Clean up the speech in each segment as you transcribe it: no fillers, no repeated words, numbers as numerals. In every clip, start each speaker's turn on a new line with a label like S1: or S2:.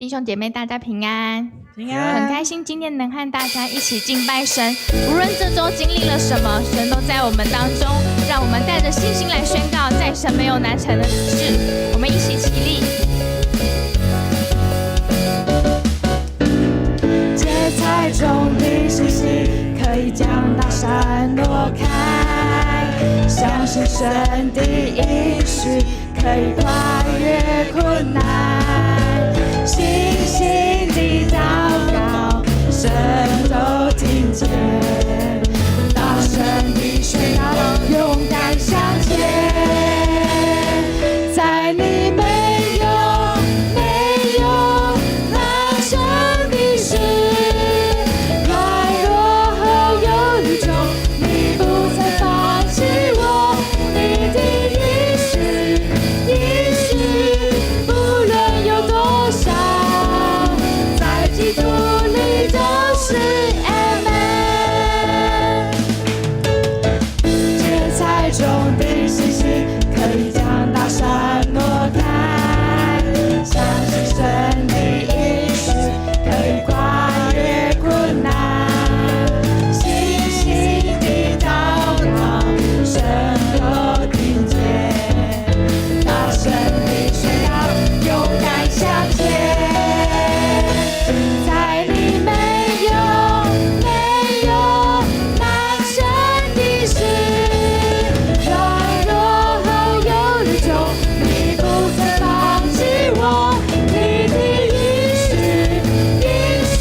S1: 弟兄姐妹，大家平安。
S2: 平安。
S1: 很開心今天能和大家一起敬拜神。無論這週經歷了什麼，神都在我們當中。讓我們帶着信心來宣告，在神沒有難成的事。我們一起起立。
S3: 芥菜種的信心可以將大山挪開，相信神的應許可以跨越困難，信心的禱告，神都聽見，大聲的宣告，勇敢向前，在你沒有難成的事，軟弱和憂慮中，你不曾放棄我，你的應許應許不論有多少，在基督裡都是阿們。芥菜種的信心可以將大山挪開，相信神的應許可以跨越困難，信心的禱告，神都聽見，大聲的宣告，勇敢向前，在你沒有難成的事，軟弱和憂慮中，你不曾放棄我，你的應許應許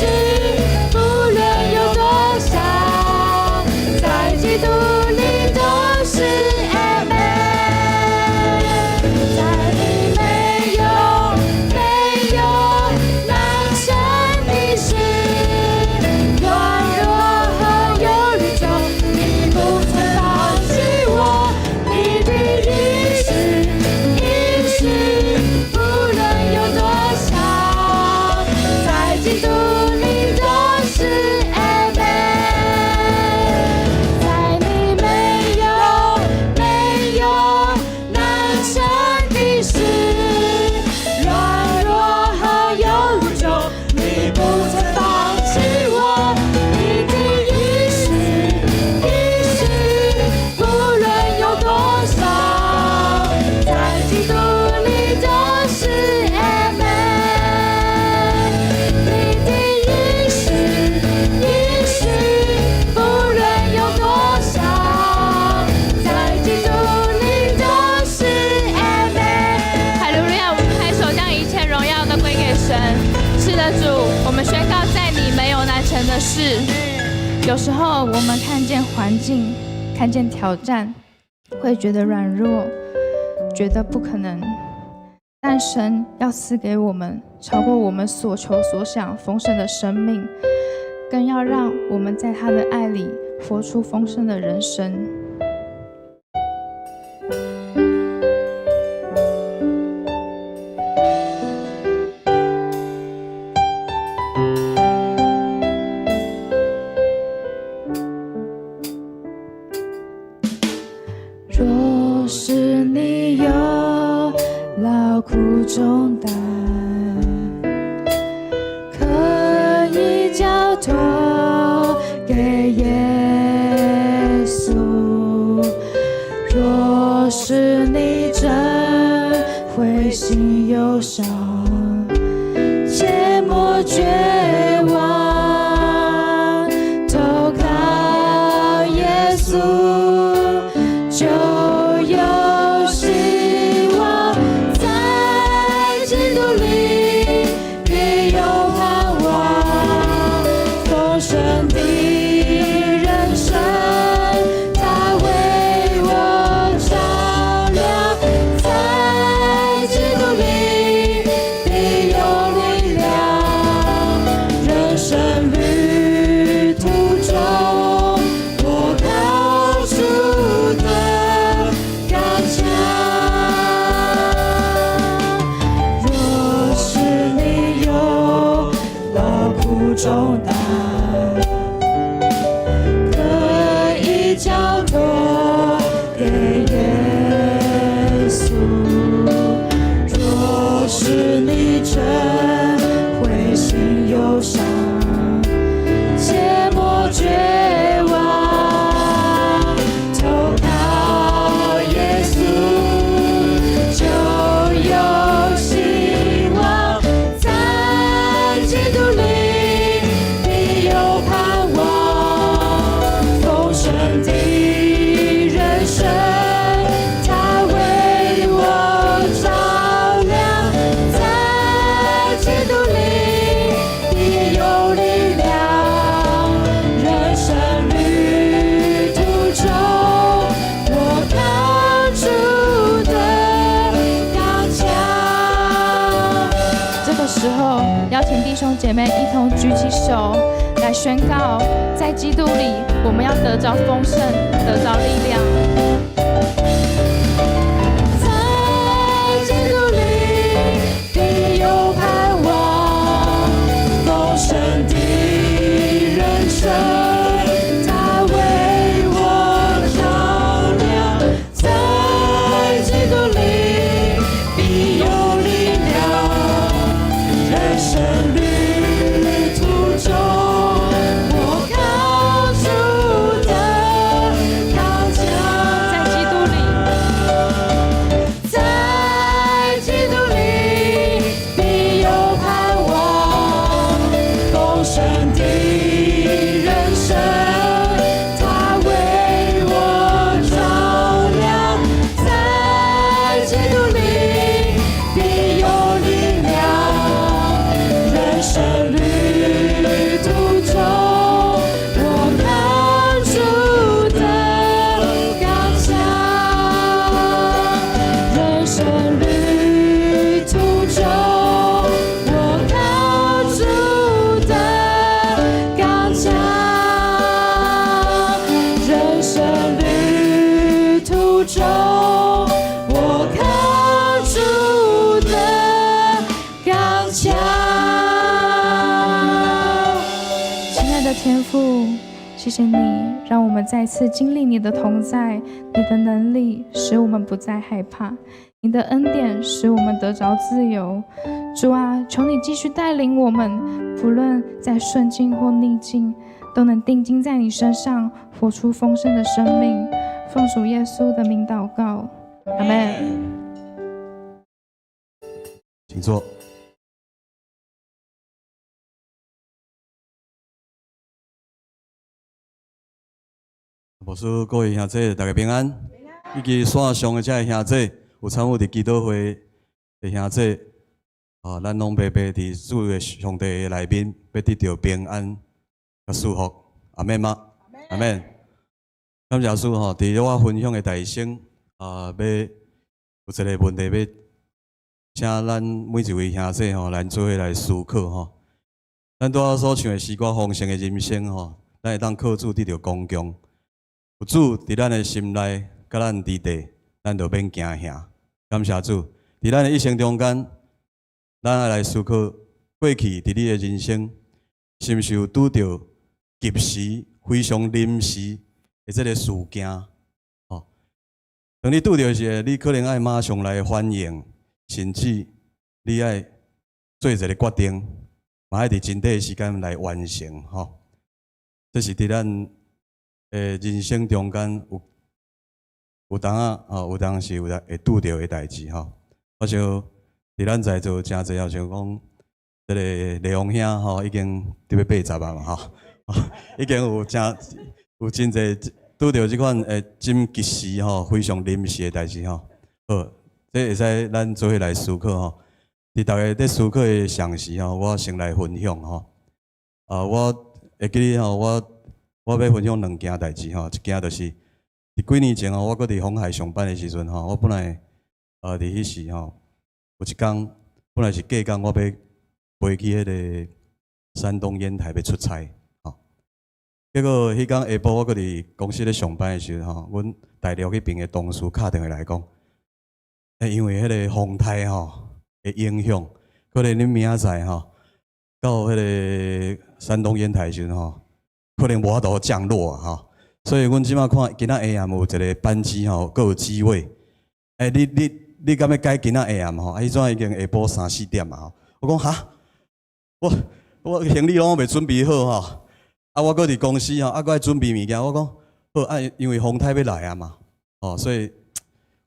S3: 不論有多少，在基督裡都是阿們。在你沒有難成的事，軟弱和憂慮中，你不曾放棄我，你的應許應許不論有多少，在基督裡都是阿們。在你沒有難成的事，軟弱和憂慮中，你不曾放棄我，你的應許應許不論有多少，在基督裡都是阿們。你的應許應許不論有多少，在基督裡都是阿們。
S1: 哈利路亞！我們拍手，將一切榮耀都歸給神。是的，主，我們宣告，在你沒有難成的事。有時候我們看見環境，看見挑戰，會覺得軟弱，覺得不可能。但神要賜給我們超過我們所求所想豐盛的生命，更要讓我們在他的愛裡活出豐盛的人生。
S3: 若是你有勞苦重擔，可以交託給耶穌。若是你正灰心憂傷，切莫絕望，投靠耶穌，就有希望，在基督裡必有盼望，豐盛的人生，他為我照亮，在基督裡必有力量，人生旅途中，我靠主得剛強。若是你有勞苦重擔，可以交託給耶穌。若是你正灰
S1: 兄姐妹一同舉起手來宣告，在基督裡，我們要得着豐盛，得着力量。
S3: 在基督裡必有盼望，豐盛的人生，他為我照亮。在基督裡必有力量，人生旅途中，我靠主得剛強。
S1: 在基督裡，
S3: 在基督裡必有盼望，豐盛的人生，他為我照亮。在基督裡必有力量，人生旅途中，我靠主得剛強。人生旅途中，我靠主得剛強。人生旅途中，我靠主得剛強。
S1: 親愛的天父，謝謝你讓我們再次經歷你的同在，你的能力使我們不再害怕，你的恩典使我們得着自由。主啊，求你繼續帶領我們，不論在順境或逆境，都能定睛在你身上，活出豐盛的生命。奉主耶穌的名禱告，阿門。
S2: 請坐。牧師，各位兄弟，大家平安。以及線上的這个兄弟，有參與佇祈禱會的兄弟，啊，咱攏白白佇主的上帝的內面，欲得著平安佮祝福，阿們嗎？阿們。感謝主吼，佇我分享的台先，啊，欲有一个問題欲請咱每一位兄弟吼，咱做伙來思考吼。咱拄仔所唱的詩歌《豐盛的人生》吼，咱會當靠主得著剛強。有主佇咱的心內，佮咱佇地，咱就免驚嚇。感謝主，佇咱的一生中間，咱愛來思考過去佇你的人生，是毋是有拄著及時、非常臨時的這个事件？吼，當你拄著時，你可能愛馬上來反應，甚至你愛做一个決定，嘛愛佇真短的時間來完成。吼，這是佇咱人生中間有當仔，吼，有當時有會拄著的代誌吼。我想佇咱在座誠濟，好像講這个李王兄吼，已經得欲80啊嘛吼，已經有誠有真濟拄著這款真及時吼，非常臨時的代誌吼。好，這會使咱做伙來思考吼。佇逐家佇思考的同時吼，我先來分享吼。啊，我會記得吼，我欲分享兩件代誌吼，一件就是佇幾年前吼，我閣佇鴻海上班的時陣吼，我本來佇彼時吼，有一工本來是計工我欲飛去彼个山東煙台欲出差吼，結果彼工下晡我閣佇公司咧上班的時陣吼，阮大陸彼爿的同事敲電話來講，因為彼个風颱吼的影響，可能恁明仔載吼到彼个山東煙台的時陣吼，可能無法度降落啊！吼，所以阮這馬看今仔下暗有一个班機吼，閣有機位。欸，你敢欲改今仔下暗吼？啊，彼陣已經下晡三四點啊！吼，我講哈，我行李攏未準備好吼，啊，我閣佇公司吼，啊，閣愛準備物件。我講好啊，因為風颱欲來啊嘛，吼，所以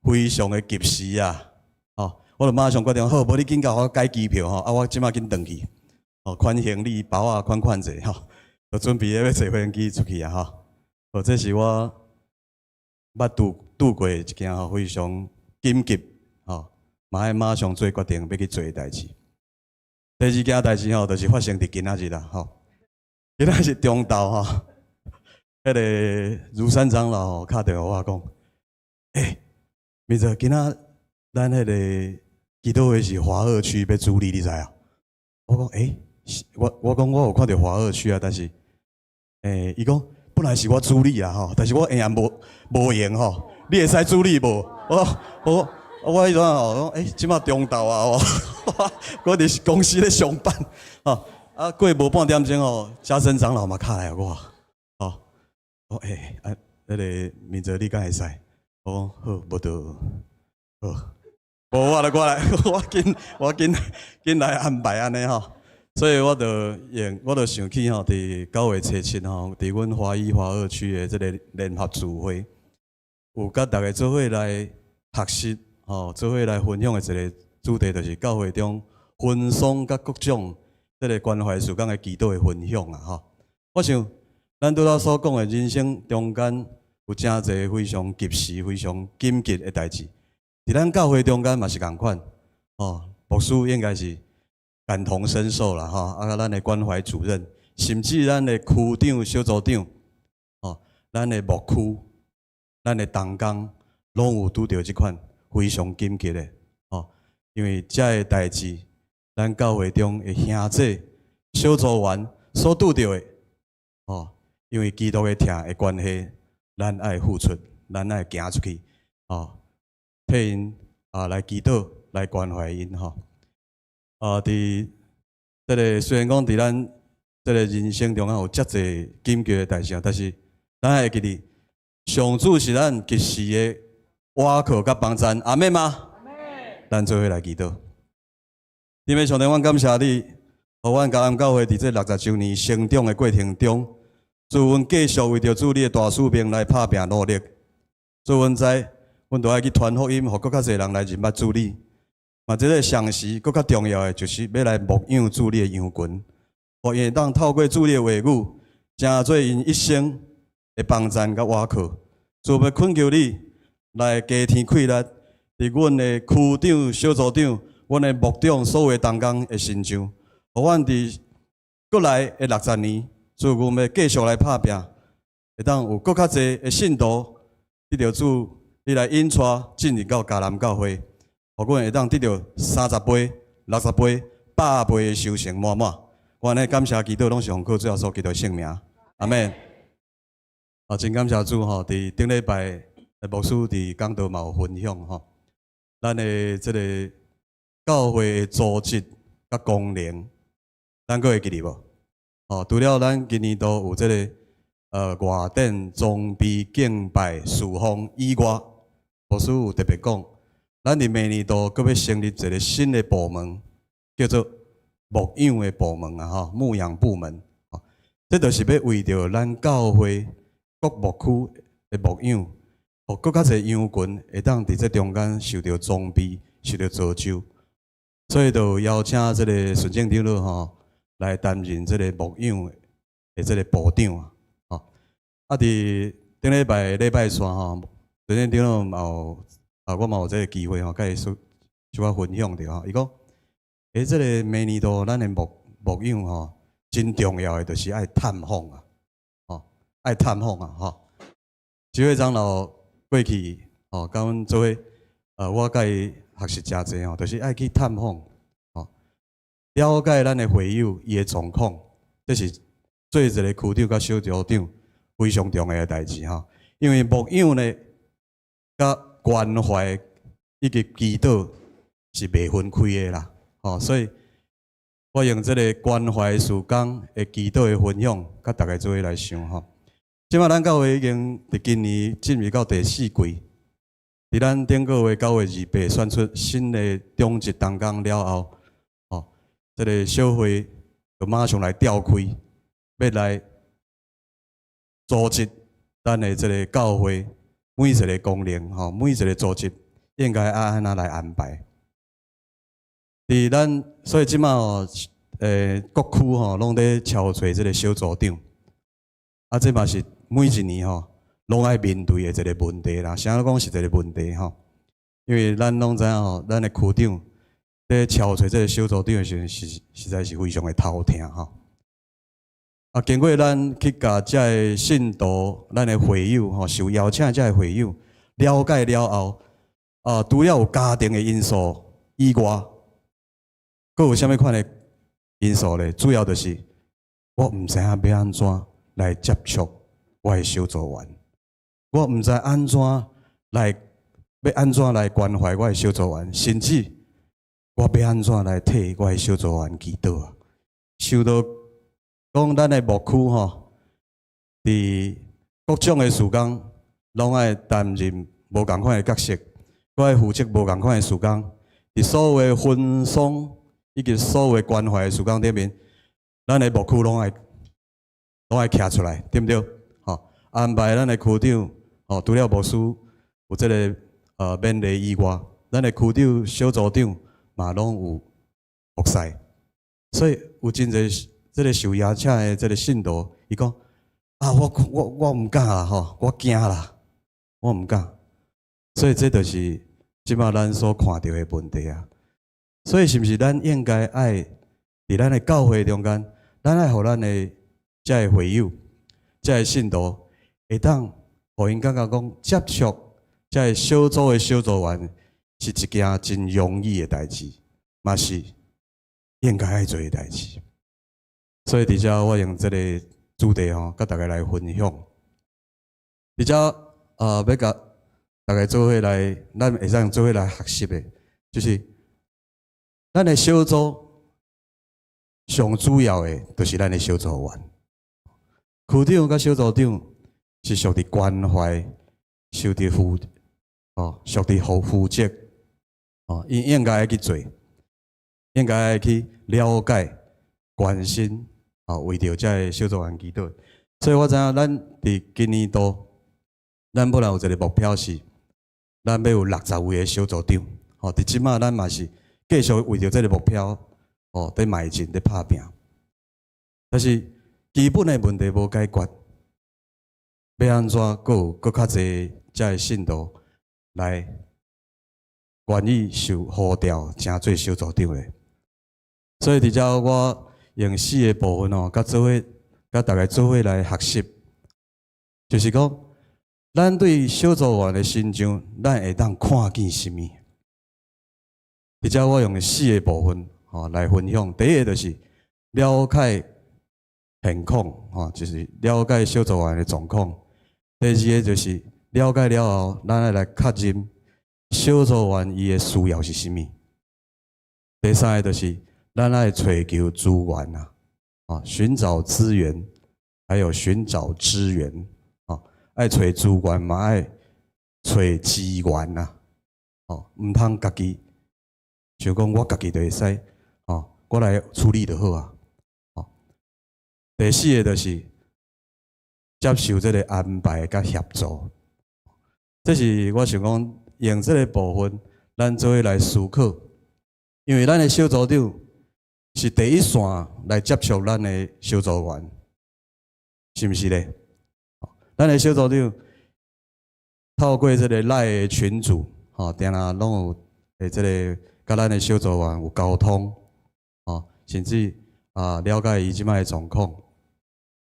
S2: 非常的及時啊！吼，我就馬上決定好，無你緊共我改機票吼，啊，我這馬緊轉去，吼，款行李包仔款款者吼。就準備欲坐飛機出去啊！吼，哦，這是我捌拄過一件吼非常緊急吼，嘛愛馬上做決定欲去做的代誌。第二件代誌吼，就是發生佇今仔日啦吼。今仔日中晝吼，彼个如山長老吼敲電話我講，欸，明哲，今仔咱彼个祈禱會是華二區欲主禮，你知影？我講，欸，我講我有看著華二區啊，但是，伊講本來是我主理啊吼，但是我閒無閒吼，你會使主理無？我彼陣吼，講這馬中晝啊，我佇公司咧上班，吼，啊過無半點鐘吼，嘉生長老嘛敲來我，吼，我啊，彼个明哲你敢會使？我講好，無就好，無我就過來，我緊來安排按呢吼。所以我就用，我就想起吼，佇9月初7吼，佇阮華一、華二區的這个聯合聚會，有佮逐家做伙來學習，吼，做伙來分享的一个主題，就是教會中分喪佮各種這个關懷事工的祈禱的分享啊，吼。我想，咱拄仔所講的人生中間有誠濟非常及時、非常緊急的代誌，佇咱教會中間嘛是仝款，吼，牧師應該是感同身受啦，吼！啊，咱的關懷主任，甚至咱的區長、小組長，吼，咱的牧區、咱的同工，攏有拄著這款非常緊急的，吼。因為這个代誌，咱教會中的兄弟、小組員所拄著的，吼，因為基督的疼的關係，咱愛付出，咱愛行出去，吼，替𪜶啊來祈禱，來關懷𪜶，吼。啊！佇這个雖然講佇咱這个人生中間有遮濟緊急的代誌，但是咱會記得，上主是咱及時的倚靠佮幫贊，阿們嗎？阿們。咱做伙來祈禱。天父上帝，阮感謝你，予阮迦南教會佇這60週年成長的過程中，主阮繼續為著主你的大使命來拍拚努力。主阮知，阮都愛去傳福音，予閣較濟人來認捌主你。嘛，這个同時，閣較重要的就是欲來牧養主你的羊群，予𪜶會當透過主你的話語，成做𪜶一生的幫贊佮倚靠。主欲懇求你來加添氣力，佇阮的區長、小組長、阮的牧長所有同工的身上，予阮佇閣來的六十年，主阮欲繼續來拍拚，會當有閣較濟的信徒得著主，你來引帶進入到迦南教會。予阮會當得著30倍、60倍、100倍的收成滿滿。我按呢感謝祈禱，攏是奉靠主耶穌基督聖名。阿們。啊，真感謝主吼！佇頂禮拜牧師佇講道嘛有分享吼，咱的這个教會的組織佮功能，咱閣會記得無？哦，除了咱今年度有這个外展裝備敬拜侍奉以外，牧師有特別講，咱佇明年度閣欲成立一个新的部門，叫做牧養的部門啊，吼，牧養部門。這就是欲為著咱教會各牧區的牧養，予閣較濟羊群會當佇這中間受著裝備、受著造就，所以就邀請這个順正長老吼來擔任這个牧養的這个部長啊。吼，啊，佇頂禮拜禮拜三吼，順正長老嘛有啊，我嘛有這个機會吼，佮伊小小可分享著吼。伊講，這个明年度咱的牧養吼，真重要的就是愛探訪啊，吼，愛探訪啊，吼。智慧長老過去吼，佮阮做伙，我佮伊學習誠濟吼，就是愛去探訪，吼，了解咱的會友伊的狀況，這是做一个區長佮小組長非常重要的代誌吼。因為牧養呢，佮關懷以及祈禱是袂分開的啦，吼，所以我用這个關懷事工的祈禱的分享，佮大家做伙來想吼。這馬咱教會已經佇今年進入到第四季，佇咱頂個月9月28選出新的長執同工了後，吼，這个小會就馬上來召開，欲來組織咱的這个教會每一个功能，吼，每一个組織應該愛按怎來安排。佇咱所以這馬吼，各區吼攏咧敲揣這个小組長，啊，這嘛是每一年吼攏愛面對的一个問題啦。啥講是一个問題吼？因為咱攏知影吼，咱的區長咧敲揣這个小組長的時陣，是實在是非常的頭疼吼。啊，經過咱去共遮个信徒、咱的會友吼，受邀請遮个會友了解了後，啊，除了有家庭的因素以外，閣有啥物款的因素咧？主要就是我毋知影欲按怎來接觸我的小組員，我毋知按怎來欲按怎來關懷我的小組員，甚至我欲按怎來替我的小組員祈禱啊！想到講咱的牧區吼，佇各種的事工，攏愛擔任無仝款的角色，閣愛負責無仝款的事工，佇所有的分送以及所有的關懷的事工頂面，咱的牧區攏愛徛出來，對毋對？吼，安排咱的區長，吼，除了牧師有這个勉勵以外，咱的區長、小組長嘛攏有服侍，所以有真濟這个受邀請的這个信徒，伊講啊，我毋敢啦，吼，我驚啦，我毋敢。所以這就是這擺咱所看著的問題啊。所以是毋是咱應該愛佇咱的教會中間，咱愛予咱的這个會友、這个信徒，會當予𪜶感覺講接觸這个小組的小組員是一件真容易的代誌，嘛是應該愛做的代誌。所以佇遮我用這个主題吼，佮大家來分享。佇遮欲共大家做伙來，咱會使做伙來學習的，就是咱的小組上主要的，就是咱的小組員。區長佮小組長是屬佇關懷、受佇負哦，屬佇負責哦，𪜶應該愛去做，應該愛去了解、關心哦，為著這个小組員祈禱。所以我知影咱佇今年度，咱本來有一个目標是，咱欲有60位的小組長。吼，佇這馬咱嘛是繼續為著這个目標，哦，佇邁進、佇拍拚。但是基本的問題無解決，欲按怎閣有閣較濟遮个信徒來願意受呼召，成做小組長咧？所以佇遮我用四个部分哦，佮做伙，佮大家做伙來學習，就是講，咱對小組員的身上，咱會當看見啥物？佇遮我用四个部分吼來分享。第一个就是了解現況，吼，就是了解小組員的狀況。第二个就是了解了後，咱愛來確認小組員伊的需要是啥物。第三个就是咱愛揣求資源啊，啊，尋找資源，還有尋找支援，啊，愛揣資源嘛，愛揣支援啊，哦，毋通家己想講我家己就會使，哦，我來處理就好啊。哦，第四个就是接受這个安排佮協助，這是我想講用這个部分，咱做伙來思考，因為咱的小組長是第一線來接觸咱的小組員，是毋是咧？咱的小組長透過這个 LINE 的群組，吼，定定攏有的這个佮咱的小組員有溝通，吼，甚至啊了解伊這擺的狀況，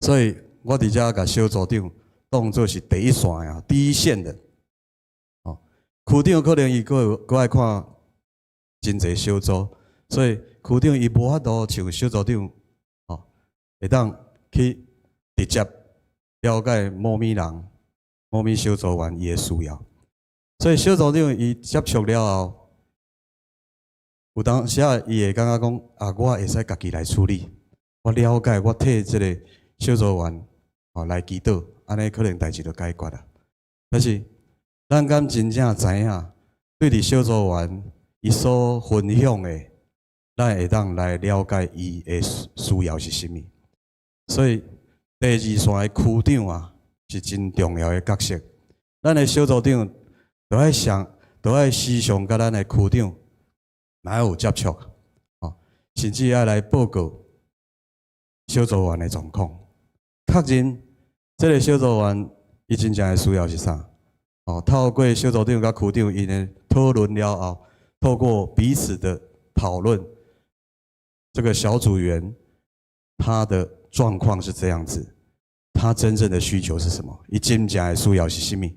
S2: 所以我佇遮共小組長當做是第一線啊，第一線的。哦，區長可能伊閣有閣愛看真濟小組，所以區長伊無法度像小組長，哦，會當去直接了解某物人、某物小組員伊的需要，所以小組長伊接觸了後，有當時仔伊會感覺講啊，我會使家己來處理，我了解，我替這个小組員哦來祈禱，按呢可能代誌就解決啦。但是咱敢真正知影，對佇小組員伊所分享的，咱會當來了解伊的需要是啥物。所以第二線的區長啊，是真重要的角色。咱的小組長都愛想，都愛時常佮咱的區長來有接觸，哦，甚至愛來報告小組員的狀況，確認這个小組員伊真正的需要是啥。哦，透過小組長佮區長𪜶的討論了後，透過彼此的討論，這個小組員他的狀況是這樣子，他真正的需求是什麼？伊真正的需要是啥物？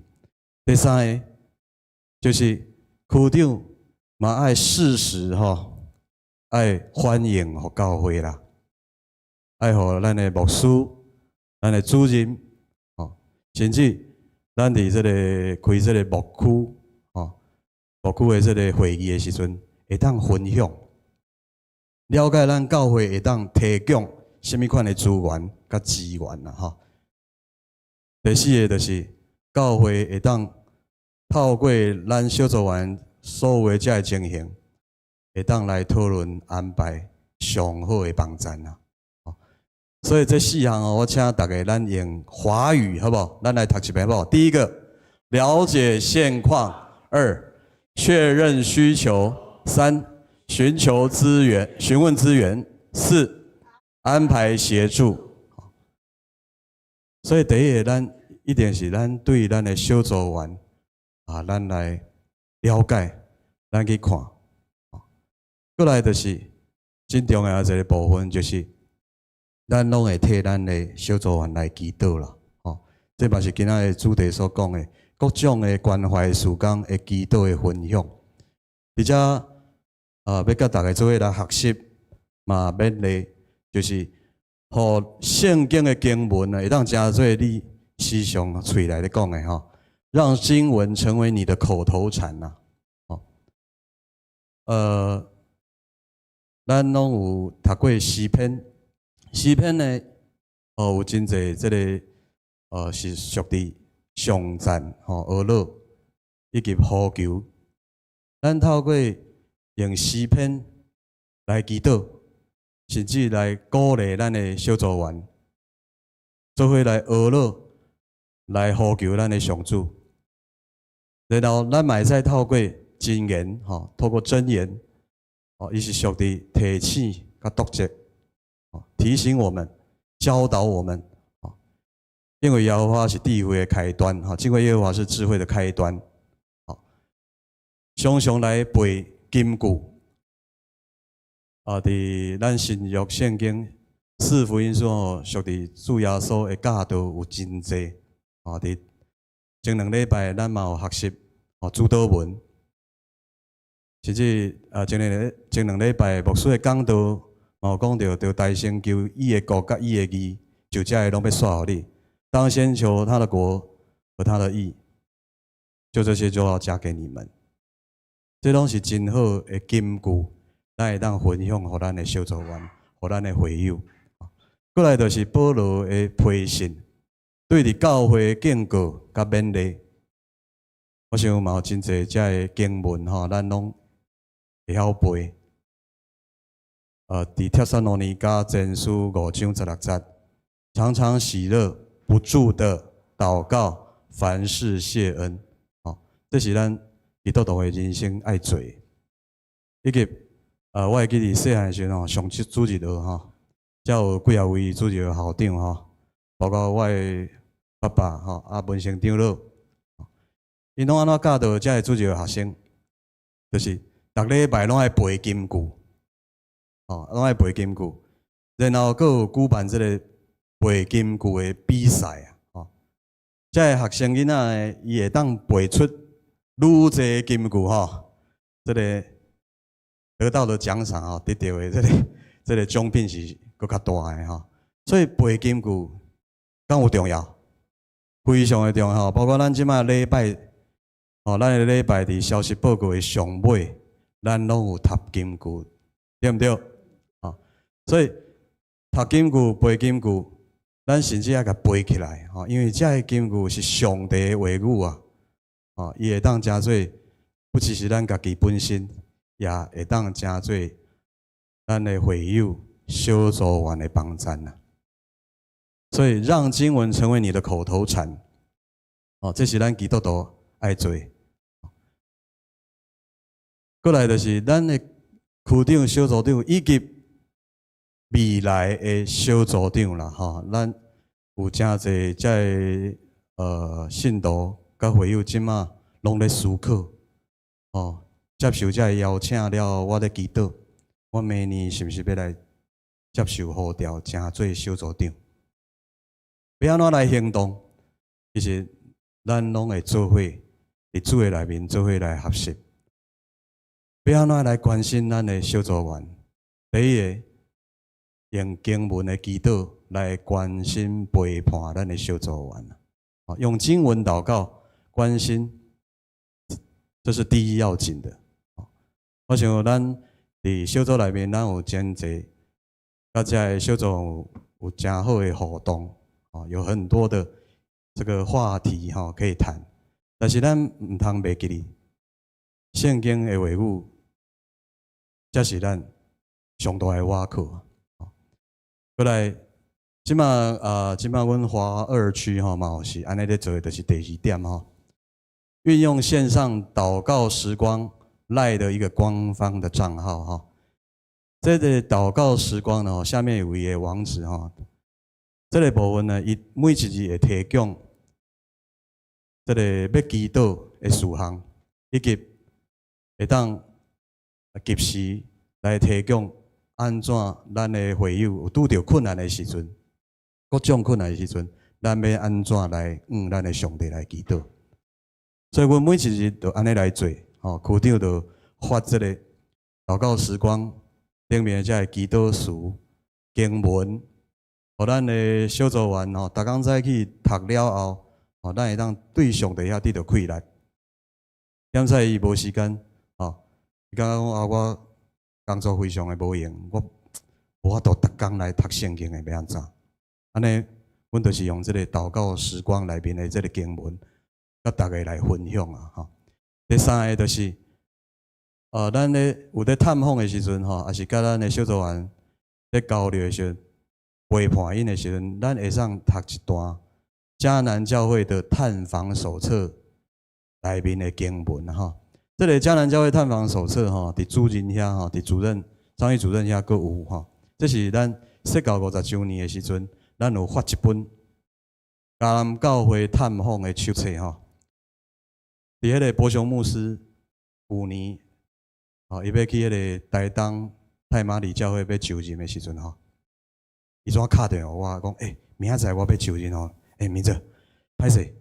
S2: 第三个就是區長嘛愛適時吼。愛反映予教會啦，愛予咱的牧師、咱的主任，吼，甚至咱佇這個開這個牧區，吼，牧區的這個會議的時陣，會當分享，了解咱教會會當提供啥物款的資源佮資源啦，吼。第四个就是教會會當透過咱小組員所有的這个情形，會當來討論安排上好的幫贊啦。所以這四項哦，我請大家咱用華語好無？咱來讀一遍好無？第一個，了解現況；二，確認需求；三，尋求資源，詢問資源；四，安排協助。所以第一個，咱一定是咱對咱的小組員啊，咱來了解，咱去看。過來就是真重要的一個部分，就是咱攏會替咱的小組員來祈禱啦。吼，這嘛是今仔的主題所講的各種的關懷事工的祈禱的分享。而且啊，欲佮大家做伙來學習，嘛勉勵，就是予聖經的經文啊，會當成做你時常喙內咧講的吼，讓經文成為你的口頭禪呐。哦，咱攏有讀過詩篇，詩篇呢，哦，有真濟這个，是屬佇頌讚吼、哀樂以及呼求。咱透過用詩篇來祈禱，甚至來鼓勵咱的小組員，做伙來哀樂，來呼求咱的上主。然後咱嘛會使透過箴言，吼，透過箴言，哦，伊是屬佇提醒佮督責，提醒我們，教導我們，哦，因為耶和華是智慧的開端，哈，敬畏耶和華是智慧的開端，好，常常來背金句，啊，佇咱新約聖經四福音書吼，屬佇主耶穌的教導有真濟，啊，佇前兩禮拜咱嘛有學習哦主禱文，甚至啊前兩禮拜牧師的講道嘛有講著，著當先求伊的國佮伊的義，就這个攏欲煞予你。當先求他的國和他的義，就這些就要加給你們。這攏是真好的金句，咱會當分享予咱的小組員，予咱的會友。過來就是保羅的批信，對佇教會的警告佮勉勵。我想嘛有真濟這个經文吼，咱攏會曉背。佇帖撒羅尼迦前書5章16節，常常喜樂，不住的禱告，凡事謝恩。哦，這是咱基督徒的人生愛做。以及，我會記得細漢時陣吼，上主日學吼，才有幾仔位主日學校長吼，包括我的爸爸吼，啊文成長老，𪜶攏按怎教導遮的主日學學生，就是逐禮拜攏愛背金句，哦，攏愛背金句，然後閣有舉辦這个背金句的比賽啊，吼，遮的學生囡仔呢，伊會當背出愈濟金句吼，這个得到的獎賞吼，得著的這个獎品是閣較大的吼，所以背金句敢有重要？非常的重要，包括咱這擺禮拜，哦，咱的禮拜佇消息報告的上尾，咱攏有讀金句，對毋對？哦，所以讀金句、背金句，咱甚至愛共背起來，吼，因為這个金句是上帝的話語啊，哦，伊會當成做，不只是咱家己本身，也會當成做咱的會友、小組員的幫贊啊。所以，讓經文成為你的口頭禪，哦，這是咱基督徒愛做。過來就是咱的區長、小組長以及未來的小組長啦，吼，咱有誠濟這个信徒佮會友，這馬攏咧思考，哦，接受這个邀請了後，我咧祈禱，我明年是毋是欲來接受呼召，成做小組長？欲按怎來行動？其實咱攏會做伙佇主的內面做伙來學習。欲按怎來關心咱的小組員？第一个，用經文的祈禱來關心陪伴咱的小組員。用經文禱告關心，這是第一要緊的。我想咱佇小組內面，咱有真濟，佮這个小組有誠好的互動，有很多的這個話題哈可以談。但是咱毋通袂記得聖經的話語，才是咱上大的倚靠。過來，這馬啊，這馬阮華二區吼嘛有是按呢咧做的，就是第二點吼，運用線上禱告時光 LINE 的一個官方的賬號哈。這個禱告時光呢，下面有一個網址哈。這個部分呢，伊每一日會提供這個欲祈禱的事項，以及會當及時來提供按怎咱的會友有拄著困難的時陣，各種困難的時陣，咱欲按怎來向咱的上帝來祈禱。所以，阮每一日就按呢來做，吼，區長就發這個禱告時光頂面這個祈禱詞經文，予咱的小組員吼，逐工早起讀了後，吼，咱會當對上帝遐得著氣力。點使伊無時間，吼，伊感覺講啊，我工作非常的無閒，我無法度逐工來讀聖經的，欲按怎？按呢，阮就是用這個禱告時光內面的這個經文，佮大家來分享啊，吼。第三个就是，咱咧有咧探訪的時陣，吼，抑是佮咱的小組員咧交流的時陣，陪伴𪜶的時陣，咱會當讀一段迦南教會的探訪手冊內面的經文吼。這個迦南教會探訪手冊吼，佇主任遐吼，佇主任張毅主任遐閣有吼。這是咱釋教50週年的時陣，咱有發一本迦南教會探訪的手冊吼。佇彼個柏雄牧師舊年，吼，伊欲去彼個台東太麻里教會欲就任的時陣吼，伊怎敲電話我講，欸，明仔載我欲就任吼，欸，明哲，歹勢，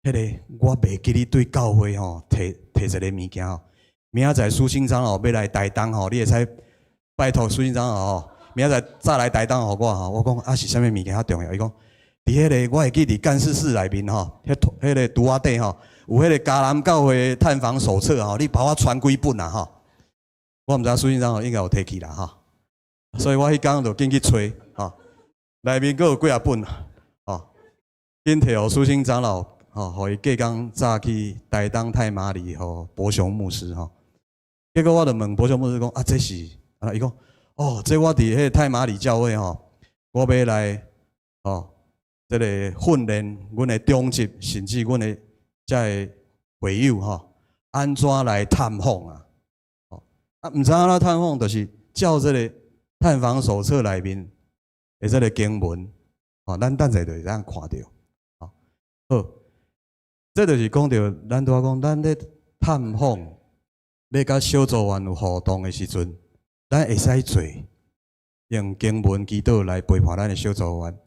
S2: 彼個我袂記得對教會吼提提一个物件吼，明仔載蘇新長老欲來台東吼，你會使拜託蘇新長老吼，明仔載早來台東予我吼。我講啊是啥物物件較重要？伊講佇彼個我會記佇幹事室內面吼，彼彼个櫥仔底吼，有彼個迦南教會探訪手冊吼，你幫我傳幾本啊吼。我毋知蘇新長老應該有提去啦吼，所以我彼工就緊去揣吼，內面閣有幾仔本吼，緊提予蘇新長老吼，予伊隔工早去台東太麻里予柏雄牧師吼。結果我就問柏雄牧師講啊，這是啊？伊講哦，這我佇彼個太麻里教會吼，我欲來吼，這個訓練阮的長執，甚至阮的這个會友吼，按怎來探訪啊？啊，毋知按怎探訪，就是照這個探訪手冊內面的這個經文，吼，咱等下就會當看著。好，這就是講著，咱拄仔講，咱咧探訪，咧佮小組員有互動的時陣，咱會使做用經文祈禱來陪伴咱的小組員，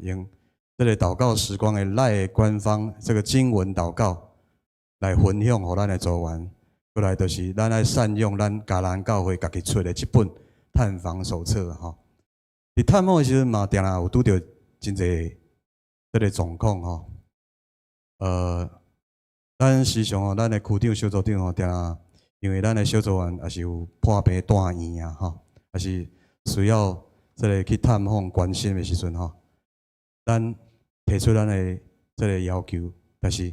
S2: 用這個禱告時光的 LINE 官方這個經文禱告來分享予咱的組員。過來就是咱愛善用咱迦南教會家己出的這本探訪手冊吼。佇探訪的時陣嘛，定定有拄著真濟這個狀況吼。咱時常吼，咱的區長、小組長吼，定定因為咱的小組員也是有破病住院啊吼，抑是需要這個去探訪關心的時陣吼，咱提出咱的這個要求，但是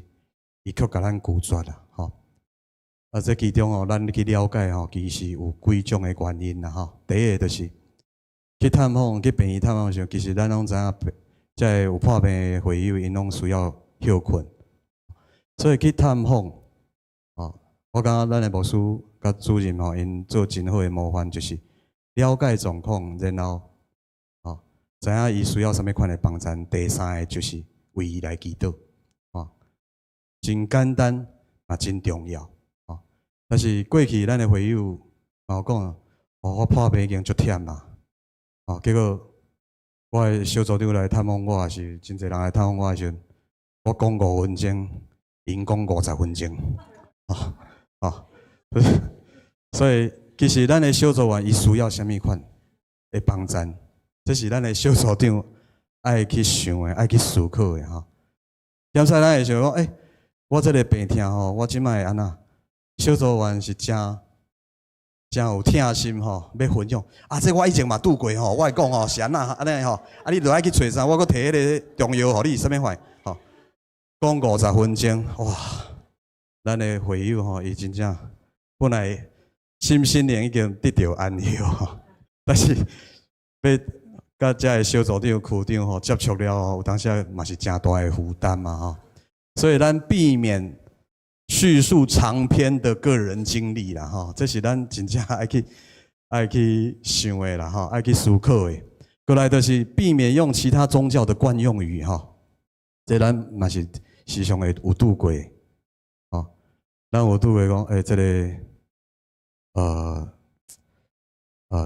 S2: 伊卻共咱拒絕啦吼。啊，這其中吼，咱去了解吼，其實有幾種的原因啦吼。第一个就是去探訪、去病院探訪的時陣，其實咱攏知影，這个有破病的會友，𪜶攏需要歇睏，所以去探訪，哦，我感覺咱的牧師佮主任吼，𪜶做真好的模範，就是了解狀況，然後，哦，知影伊需要啥物款的幫助。第三个就是為伊來祈禱，哦，真簡單，嘛真重要。但是過去咱的會友嘛有講，哦，我破病已經足忝啦，哦，結果我的小組長來探訪我，抑是真濟人來探訪我的時陣，我講5分鐘，𪜶講50分鐘，哦哦，所以其實咱的小組員伊需要啥物款的幫贊，這是咱的小組長愛去想的，愛去思考的吼。踮使咱會想講，欸，我這个病痛吼，我這擺會按怎？小組員是誠誠有疼心吼，欲分享。啊，這我以前嘛拄過吼，我會講吼是按怎按呢吼，啊，你著愛去揣啥，我閣提彼个中藥予你，啥物款吼？講50分鐘，哇！咱的會友吼，伊真正本來心身靈已經得著安息吼，但是欲佮遮个小組長、區長吼接觸了後，有當時嘛是誠大的負擔嘛吼。所以咱避免敘述長篇的個人經歷啦吼，這是咱真正愛去想的啦吼，愛去思考的。過來就是避免用其他宗教的慣用語吼，這咱嘛是時常會有拄過，吼，咱有拄過講，欸，這个，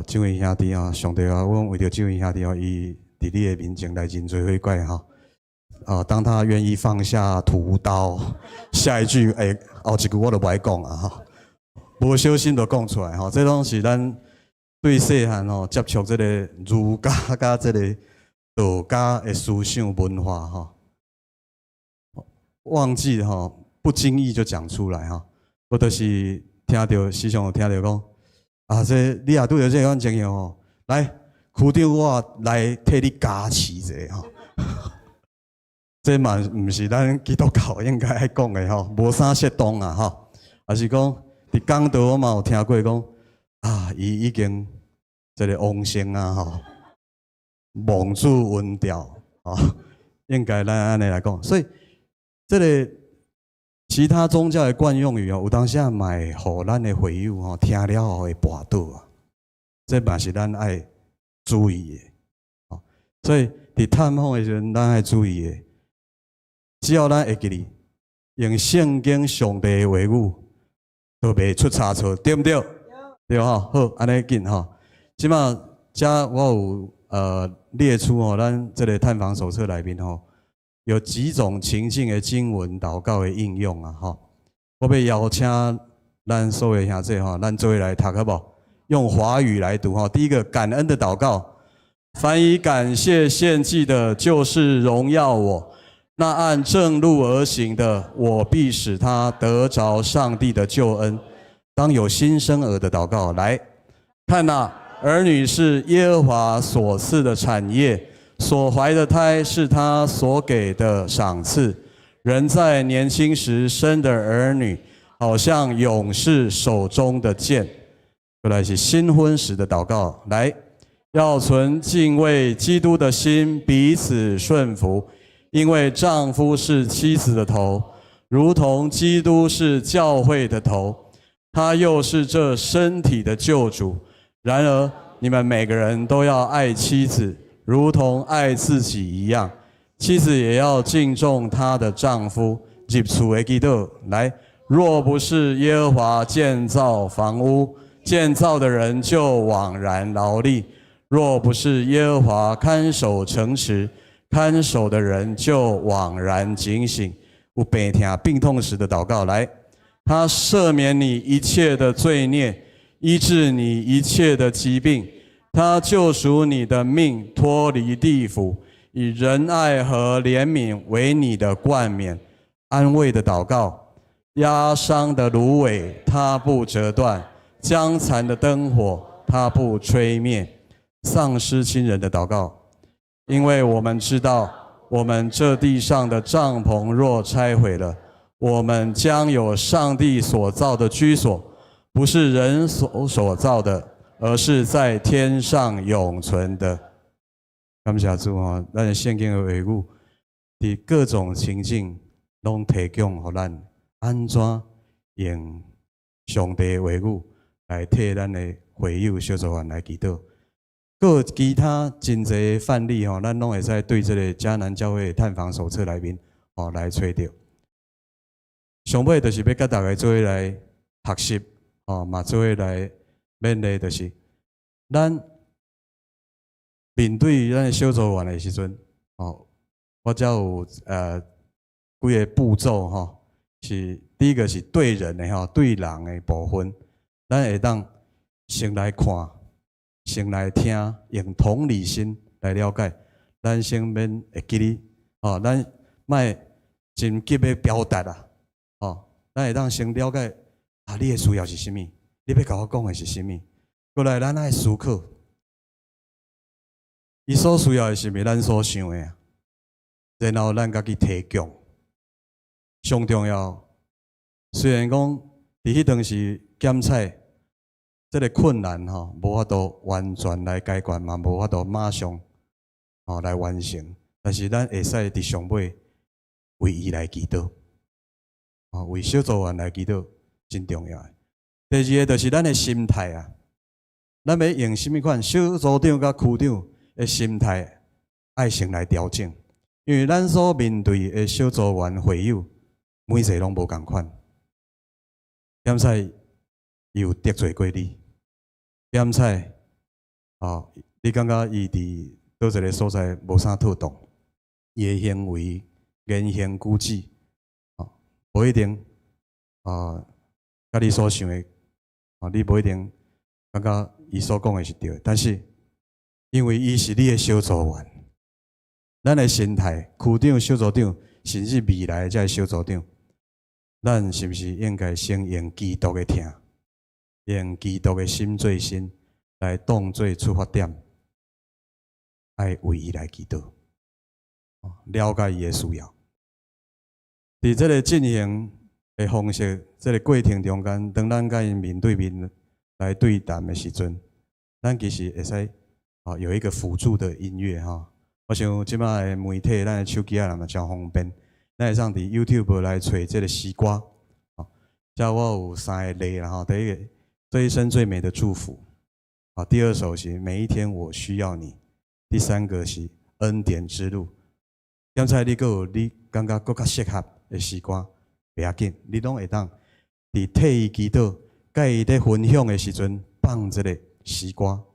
S2: 這位兄弟啊，上帝啊，阮為著這位兄弟哦，伊佇你的面前來認罪悔改吼。啊，當他願意放下屠刀，下一句，欸，後一句我就無愛講啊，吼，無小心就講出來吼，這攏是咱對細漢吼接觸這个儒家佮這个道家的思想文化吼，忘記吼，不經意就講出來吼，我就是聽著時常有聽著講，啊，這你若拄著這款情形吼，來，區長我來替你加持一下吼。這嘛毋是咱基督教應該愛講的吼，無啥適當啊吼。抑是講佇講道我嘛有聽過講，啊，伊已經這个往生啊吼，望主恩照吼，應該咱按呢來講。所以這个其他宗教的慣用語哦，有當時仔嘛會予咱的會友吼聽了後會跋倒啊，這嘛是咱愛注意的。所以佇探訪的時陣，咱愛注意的。只要咱會記得用聖經上帝的話語，就袂出差錯，對毋對？對吼，好，按呢緊吼。這馬遮我有列出吼，咱這个探訪手冊內面吼，有幾種情境的經文禱告的應用啊吼。我欲邀請咱所有兄弟吼，咱做伙來讀好無？用華語來讀吼。第一個感恩的禱告，凡以感謝獻祭的，就是榮耀我；那按正路而行的，我必使他得著上帝的救恩。當有新生兒的禱告，來看哪，兒女是耶和華所賜的產業，所懷的胎是他所給的賞賜。人在年輕時生的兒女，好像勇士手中的劍。過來是新婚時的禱告，來，要存敬畏基督的心，彼此順服，因為丈夫是妻子的頭，如同基督是教會的頭，他又是這身體的救主。然而，你們每個人都要愛妻子，如同愛自己一樣；妻子也要敬重她的丈夫。入厝的祈禱，來，若不是耶和華建造房屋，建造的人就枉然勞力；若不是耶和華看守城池，看守的人就枉然警醒。有病痛病痛時的禱告，來，他赦免你一切的罪孽，醫治你一切的疾病，他救贖你的命，脫離地府，以仁愛和憐憫為你的冠冕。安慰的禱告，壓傷的蘆葦，他不折斷；將殘的燈火，他不吹滅。喪失親人的禱告，因為我們知道，我們這地上的帳篷若拆毀了，我們將有上帝所造的居所，不是人手所造的，而是在天上永存的。感謝主吼，咱聖經的話語，佇各種情境攏提供予咱按怎用上帝的話語來替咱的會友小組員來祈禱。閣有其他真濟範例吼，咱攏會使對這个迦南教會探訪手冊內面吼來揣著。上尾就是欲佮大家做伙來學習，吼嘛做伙來勉勵，就是咱面對咱的小組員的時陣，吼，我遮有幾个步驟吼，是第一個是對人的吼，對人的部分，咱會當先來看，先來聽，用同理心來了解。咱先免會記哩，哦，咱莫真急欲表達啊，哦，咱會當先了解啊，你的需要是啥物？你欲共我講的是啥物？過來，咱愛思考，伊所需要的是毋是咱所想的啊？然後咱家己提供。上重要，雖然講佇彼當時檢採這个困難吼，無法度完全來解決，嘛無法度馬上吼來完成。但是咱會使佇上尾為伊來祈禱，哦，為小組員來祈禱，真重要。第二个就是咱的心態啊，咱欲用啥物款小組長佮區長的心態，愛先來調整，因為咱所面對的小組員會友，每一个攏無仝款。檢採伊有得罪過你，檢採哦，你感覺伊佇佗一个所在無啥妥當，伊的行為言行舉止，哦，無一定哦，佮你所想的，哦，你無一定感覺伊所講的是對的，但是因為伊是你的小組員，咱的心態，區長、小組長，甚至未來的這个小組長，咱是毋是應該先用基督的疼，用基督的心做心來當做出發點，愛為伊來祈禱，了解伊的需要。佇這个進行的方式，這个過程中間，當咱佮𪜶面對面來對談的時陣，咱其實會使啊有一個輔助的音樂哈。我想這擺的媒體，咱的手機仔嘛誠方便，咱會當佇 YouTube 來揣這个詩歌。遮我有三个例啦吼，第一个，這一生最美的祝福，啊，第二首是每一天我需要你，第三個是恩典之路。剛才你閣有你感覺閣較適合的詩歌，袂要緊，你攏會當佇替伊祈禱，佮伊咧分享的時陣放這个詩歌，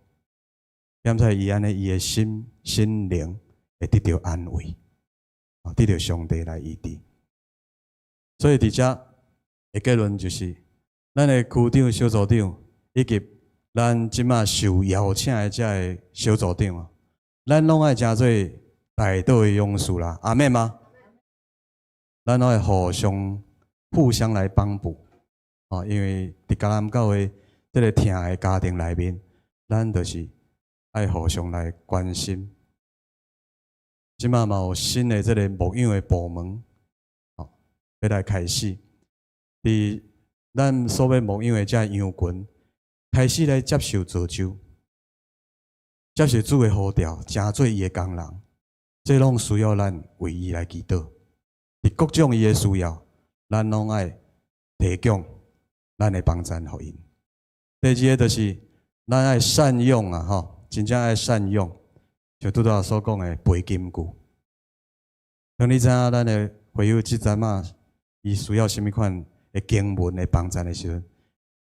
S2: 踮在伊按呢，伊的心心靈會得著安慰，啊，得著上帝來醫治。所以佇遮的結論就是，咱的區長、小組長以及咱這馬受邀請的這个小組長啊，咱攏愛成做代禱的勇士啦，阿們嗎？咱攏愛互相互相來幫補，啊，因為佇迦南教會這个疼的家庭內面，咱就是愛互相來關心。這馬嘛有新的這个牧養的部門，哦，欲來開始，佇咱所欲牧養的這羊群，開始來接受造就，接受主的呼召，成做伊的工人，這攏需要咱為伊來祈禱。佇各種伊的需要，咱攏愛提供咱的幫贊予𪜶。第二个就是咱愛善用啊，吼，真正愛善用，就拄才所講的背金句。當你知影咱的會友這陣仔伊需要啥物款的經文的幫贊的時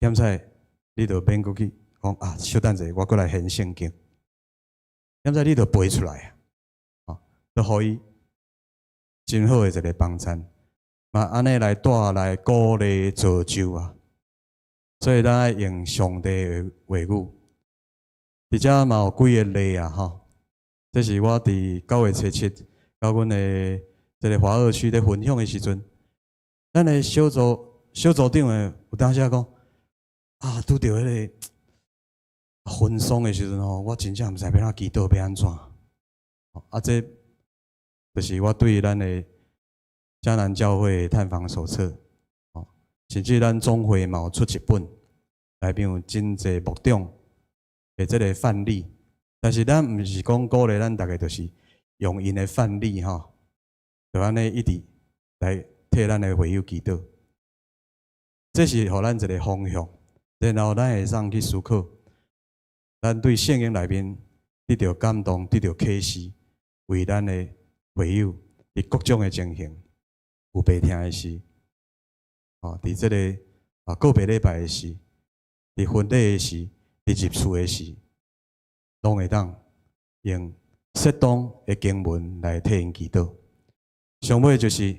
S2: 陣，踮在你就免閣去講啊，小等者，我閣來掀聖經。踮在你就背出來啊，就予伊真好的一个幫贊，嘛按呢來帶來鼓勵造就啊。所以咱愛用上帝的話語，佇遮嘛有幾个例啊，吼。這是我佇9月初7，佮阮的這个華二區咧分享的時陣，咱的小組小組長的有當時仔講，啊，拄著彼个婚喪的時陣吼，我真正毋知欲按怎祈禱，欲按怎。啊，這就是我對咱的迦南教會探訪手冊，哦，甚至咱總會嘛有出一本，內面有真濟牧長的這个範例。但是咱毋是講鼓勵咱逐个，就是用𪜶的範例吼，就按呢一直來替咱的會友祈禱。這是予咱一个方向，然後咱會當去思考，咱對聖經內面得著感動、得著啟示，為咱的會友佇各種的情形，有白疼的時，哦，佇這个啊告別禮拜的時，佇婚禮的時，佇入厝的時，攏會當用適當的經文來替𪜶祈禱。上尾就是，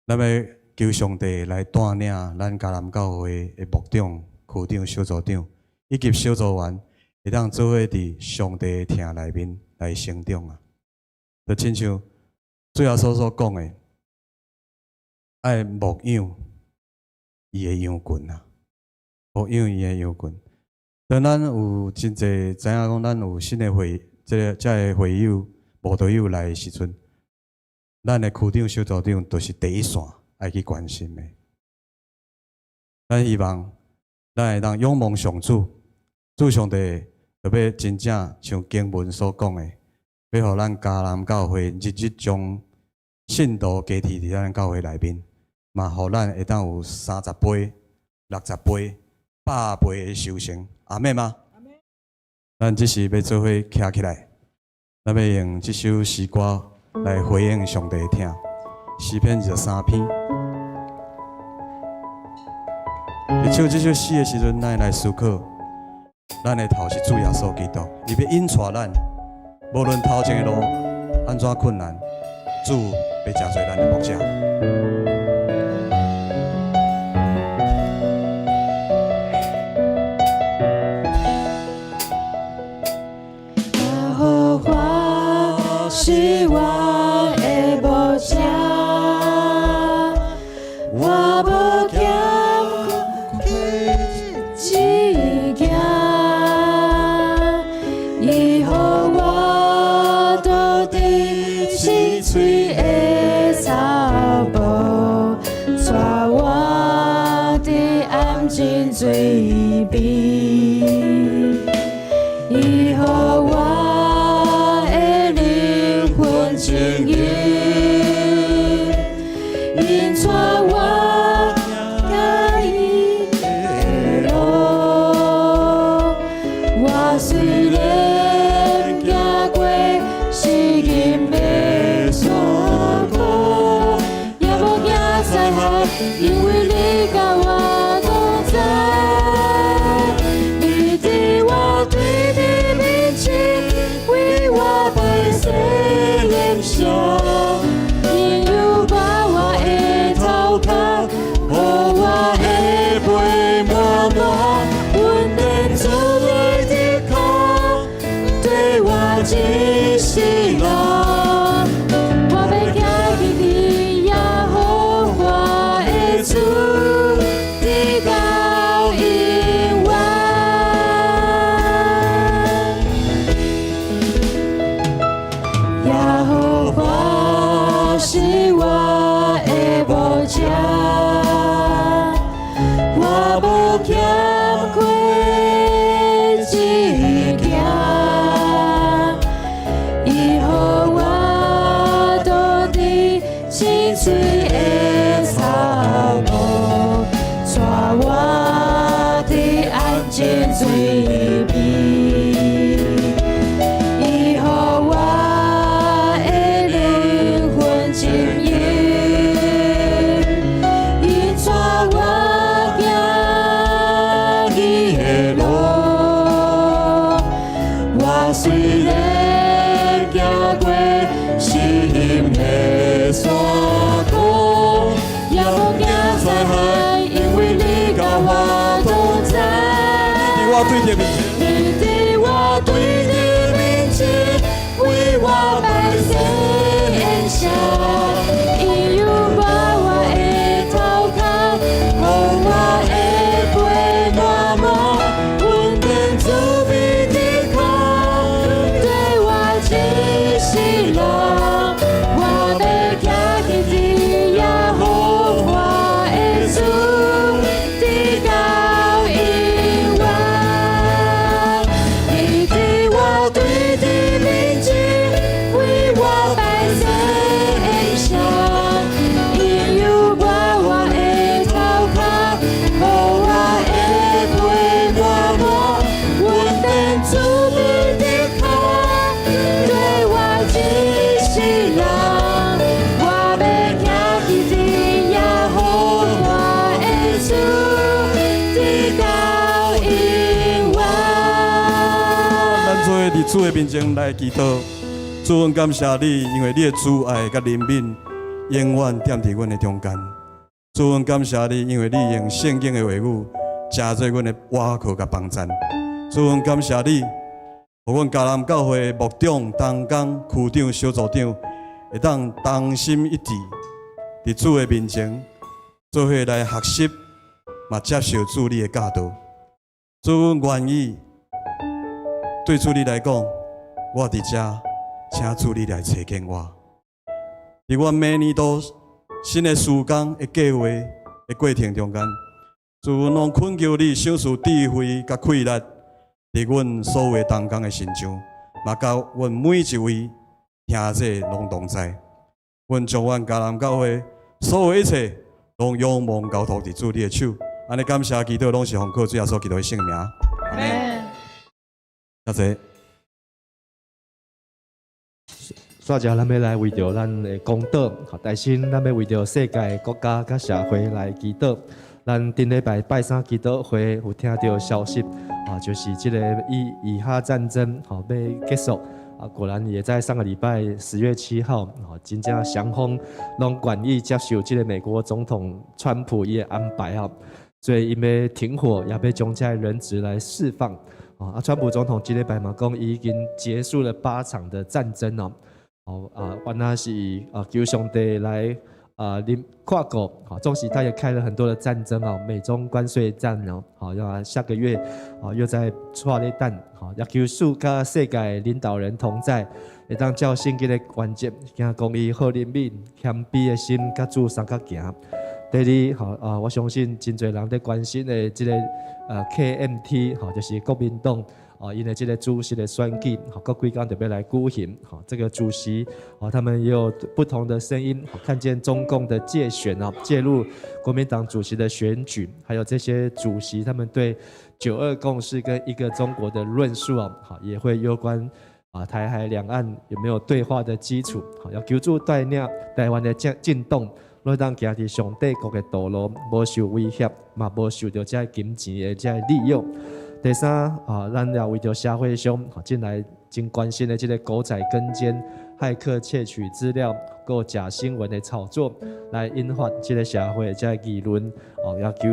S2: 咱欲求上帝來帶領咱迦南教會的牧長、區長、小組長，以及小組員會當做伙佇上帝的疼內面來成長啊！就親像主耶穌所講的，愛牧養伊的羊群啊，牧養伊的羊群。當咱有真濟知影講，咱有新的會，這个這个會友、慕道友來的時陣，咱的區長、小組長就是第一線愛去關心的。咱希望咱會當仰望上主，主上帝就欲真正像經文所講的，欲予咱迦南教會日日將信徒加添佇咱教會內面，嘛予咱會當有30倍、60倍、100倍的收成。阿們嗎？咱這時欲做伙徛起來，咱欲用這首詩歌來回應上帝的疼。詩篇23篇。佇唱這首詩的時陣，咱來思考，咱的頭是主耶穌基督，伊欲引帶咱，無論頭前的路按怎困難，主欲成做咱的牧者。
S3: 耶和華是我的牧者，我無欠缺一件。伊予我倒佇青翠的草埔，帶我佇安靜水邊。伊予我的靈魂清幽，引帶我行義的路。我雖然行過死蔭的山谷，也無驚災害，因為你佮我同在。你佇我對敵面前，為我擺設筵席，你油膏我的頭殼，予我的杯滿滿，恩典慈愛的靠，綴我一世人。我欲行去佇耶和華的厝，直到永遠。耶和華是我的牧者，我無欠缺一件。伊予我倒佇青翠的草埔，帶我佇安靜水邊。伊予我的靈魂清幽，引帶我行義的路。我雖然行過死蔭的山谷，也無驚災害，因為你佮我同在。
S2: 你佇我對敵面前，
S3: 你佇我對敵面前，為我擺設筵席，伊油膏我的頭殼，予我的杯滿滿，恩典慈悲的靠，綴我一世人。我欲行去佇耶和華的厝，直到永遠。你佇我對敵面前，為我擺設筵席，伊油膏我的頭殼，予我的杯滿滿，恩典慈悲的靠，綴我一世人。我欲行去佇耶和華的厝，直到永遠。
S2: 咱做伙佇主的面前來祈禱，主，阮感謝你，因為你的慈愛佮憐憫永遠踮佇阮的中間。主，阮感謝你，因為你用聖經的話語，成做阮的倚靠佮幫贊。主，阮感謝你，予阮迦南教會牧長、同工、區長、小組長，會當同心一致，佇主的面前，做伙來學習，嘛接受主你的教導。主，阮願意對主你來講，我佇遮，請主你來差遣我。佇阮明年度新的事工的計劃的過程中間，主，阮攏懇求你賞賜智慧佮氣力，佇阮所有的同工的身上，嘛佮阮每一位兄弟攏同在。阮將阮迦南教會所有一切，攏仰望交託佇主你的手。按呢感謝祈禱，攏是奉靠主耶穌基督的聖名。阿門。多謝。
S4: 煞者咱欲來為著咱的公黨，台新咱欲為著世界國家佮社會來祈禱。咱頂禮拜拜三祈禱會有聽著消息，啊，就是這個以哈戰爭吼欲結束，啊，果然也在上個禮拜10月7號，啊，真正雙方攏願意接受這個美國總統川普伊的安排吼，所以𪜶欲停火，也欲將這人質來釋放。啊，川普總統這禮拜嘛講，已經結束了八場的戰爭哦。哦啊，原來是啊，求上帝來啊，臨跨國，好，縱使他也開了很多的戰爭哦，美中關稅戰哦，好，要下個月啊又在掣咧等，好，也求主佮世界領導人同在，會當照聖經的原則，行公義、好憐憫、謙卑的心，佮主相佮行。第二，吼啊，我相信真濟人佇關心的這個KMT，吼，就是國民黨。啊，𪜶的這個主席的選舉，吼，閣幾工就欲來舉行，吼，這個主席，啊，他們也有不同的聲音，看見中共的介選啊，介入國民黨主席的選舉，還有這些主席他們對九二共識跟一個中國的論述啊，好，也會攸關啊台海兩岸有沒有對話的基礎，好，要求主帶領台灣的政黨，攏當行佇上帝國的道路，無受威脅，嘛無受著這金錢的這利誘。第三啊，咱也為著社會上近來真關心的這個狗仔跟監、駭客竊取資料、閣假新聞的炒作，來引發這個社會的這個議論。哦，要求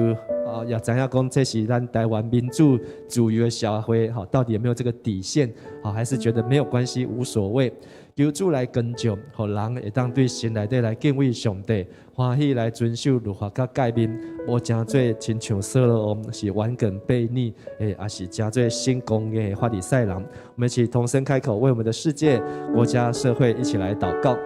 S4: 啊，也知影講這是咱台灣民主自由的社會，吼，到底有沒有這個底線？好，還是覺得沒有關係，無所謂？求主來光照，予人會當對心內底來敬畏上帝，歡喜來遵守律法佮誡命，無成做親像掃羅王是頑梗悖逆，欸，抑是成做信公義的法利賽人。我們一起同聲開口，為我們的世界、國家、社會一起來禱告。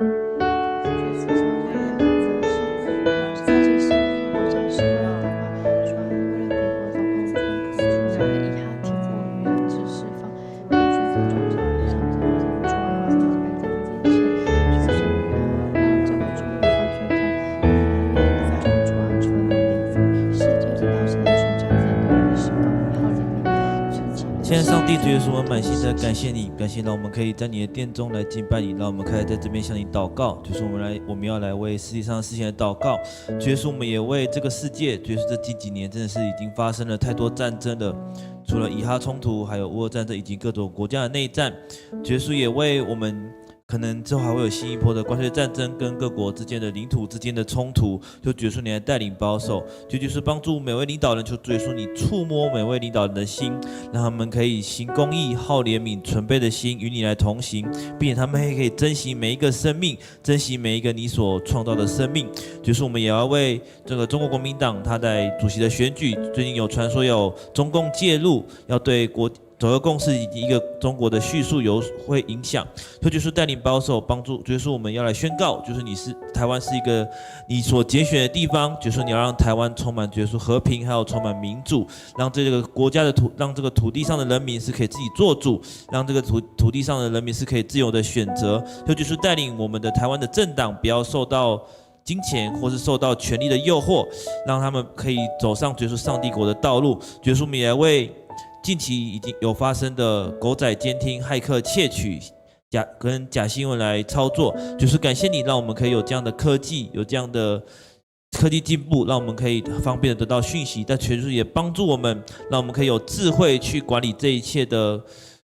S5: 親愛的上帝，主耶穌，我們滿心的感謝你，感謝讓我們可以在你的殿中來敬拜你，讓我們可以在這邊向你禱告。就是我們來，我們要來為世界上的事情來禱告。主耶穌，我們也為這個世界，主耶穌，這近幾年真的是已經發生了太多戰爭了，除了以哈衝突，還有烏俄戰爭以及各種國家的內戰。主耶穌也為我們可能之後還會有新一波的關稅戰爭，跟各國之間的領土之間的衝突，就主耶穌你來帶領保守，就是幫助每位領導人，求主耶穌你觸摸每位領導人的心，讓他們可以行公義、好憐憫、謙卑的心與你來同行，並且他們也可以珍惜每一個生命，珍惜每一個你所創造的生命。就是我們也要為這個中國國民黨，他在主席的選舉，最近有傳說有中共介入，要對國九二共識以及一個中國的敘述有會影響，所以就是帶領保守幫助，就是我們要來宣告，就是你是台灣是一個你所揀選的地方，就是你要讓台灣充滿耶穌和平，還有充滿民主，讓這個國家的土，讓這個土地上的人民是可以自己做主，讓這個土地上的人民是可以自由的選擇，這就是帶領我們的台灣的政黨不要受到金錢或是受到權力的誘惑，讓他們可以走上耶穌上帝國的道路。耶穌，我們也為近期已經有發生的狗仔監聽、駭客竊取、假跟假新聞來操作，就是感謝你，讓我們可以有這樣的科技，有這樣的科技進步，讓我們可以方便的得到訊息。但全數也幫助我們，讓我們可以有智慧去管理這一切的